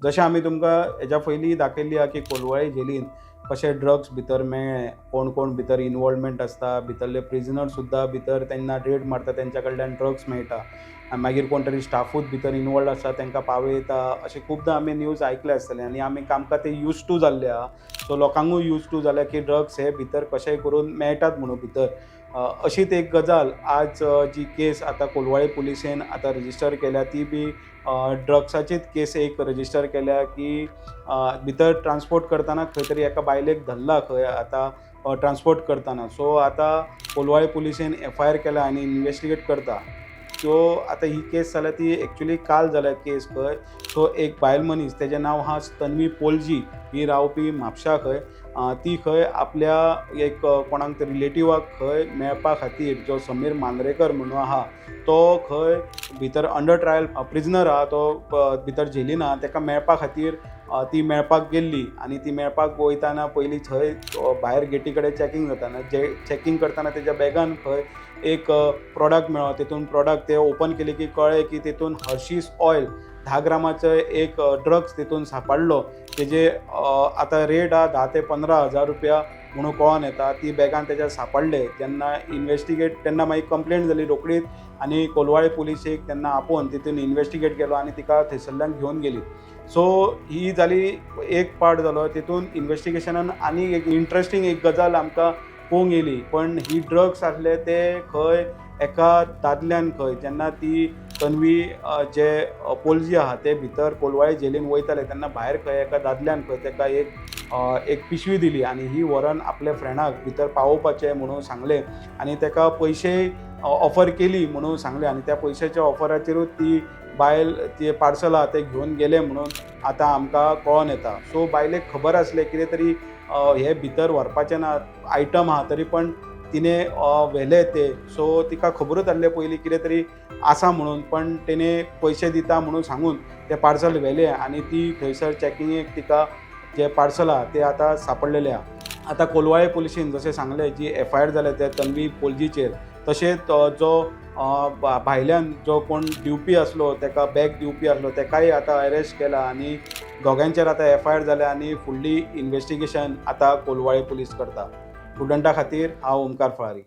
जशें आमी तुमकां हेज्या पयलीं दाखयल्ली आहा की कोलवाळे जेलीन कशे ड्रग्स भितर मेळ्ळे, कोण कोण भितर इनवॉल्वमेंट आसता, भितरले प्रिजनर सुद्दां भितर तेन्ना रेड मारता, तेंच्या कडल्यान ड्रग्स मेळटा आनी मागीर कोण तरी स्टाफूच भितर इनवॉल्ड आसता, तांकां पावयता. अशें खुबदां आमी न्यूज आयकले आसतले आनी आमी आमकां ते यूज टू जाल्ले आहा. सो लोकांकूय यूज टू जाल्या की ड्रग्स हे भितर कशेंय करून मेळटात म्हणून भितर. अशीच एक गजाल आज जी केस आतां कोलवाळे पुलिसेन आतां रजिस्टर केल्या, ती बी ड्रग्साचीच केस एक रजिस्टर केल्या की भितर ट्रान्सपोर्ट करतना खंय तरी एका बायलेक धरला खंय आतां ट्रान्सपोर्ट करतना. सो आतां कोलवाळे पुलिसेन एफआयआर केला आनी इन्वेस्टिगेट करता. सो आतां ही केस जाल्या ती एक्चुली काल जाल्या केस खंय. सो एक बायल मनीस, तेजें नांव आहा तन्वी पोलजी, ही रावपी म्हापशा खंय. ती खंय आपल्या एक कोणाक तरी रिलेटिवाक खंय मेळपा खातीर, जो समीर मांद्रेकर म्हणून आहा, तो खंय भितर अंडर ट्रायल प्रिजनर आहा, तो भितर झेलीन आहा, ताका मेळपा खातीर ती मेळपाक गेल्ली. आनी ती मेळपाक वयताना पयलीं थंय भायर गेटी कडेन चॅकींग जाताना, जे चॅकींग करतना तेज्या बॅगान खंय एक प्रोडक्ट मेळ्ळो. तितून प्रोडक्ट ते ओपन केले की कळ्ळें की तितून हर्शीस ऑयल 10 ग्रामाचो एक ड्रग्स तितून सापडलो. तेजे आतां रेट आहा 10 ते 15 हजार रुपया म्हणून कळोन येता. ती बॅगान तेज्या सापडले तेन्ना इन्वेस्टिगेट, तेन्ना मागीर कंप्लेन जाली रोखडीच आनी कोलवाळे पुलिसेक तेन्ना आपोवन तितून इन्वेस्टिगेट केलो आनी तिका थंयसरल्यान घेवन गेली. सो ही जाली एक पार्ट जालो तितून इन्वेस्टिगेशनान. आनी एक इंट्रस्टींग एक गजाल आमकां पळोवंक येयली, पण ही ड्रग्स आसले ते खंय एका दादल्यान खंय जेन्ना ती तन्वी जे पोलजी आहा ते भितर कोलवाळे जेलीन वयताले तेन्ना भायर खंय एका दादल्यान खंय ताका एक पिशवी दिली आनी ही व्हरोन आपल्या फ्रेंडाक भितर पावोवपाचें म्हणून सांगलें आनी ताका पयशे ऑफर केली म्हणून सांगलें. आनी त्या पयशाच्या ऑफराचेरूच ती बायल ती पार्सल आहा तें घेवन गेले म्हणून आतां आमकां कळोन येता. सो बायलेक खबर आसलें कितें तरी हे भितर व्हरपाचें ना आयटम आहा, तरी पण तिणें व्हेले ते. सो तिका खबरूच आसलें पयलीं कितें तरी आसा म्हणून, पण तेणे पयशे दिता म्हणून सांगून तें पार्सल व्हेलें आनी ती थंयसर चॅकिंगेक तिका जे पार्सल आहा ते आतां सापडलेले आहा. आतां कोलवाळे पुलिशेन जशें सांगलें, जी एफआयआर जाल्या त्या तन्वी पोलजीचेर, तशेंच जो भायल्यान जो कोण दिवपी आसलो, ताका बॅग दिवपी आसलो, ताकाय आतां अरेस्ट केला आनी दोगांचेर आतां एफआयआर जाल्या आनी फुडली इन्वेस्टिगेशन आतां कोलवाळे पुलीस करता. प्रुडंटा खातीर हांव ओमकार फळारी.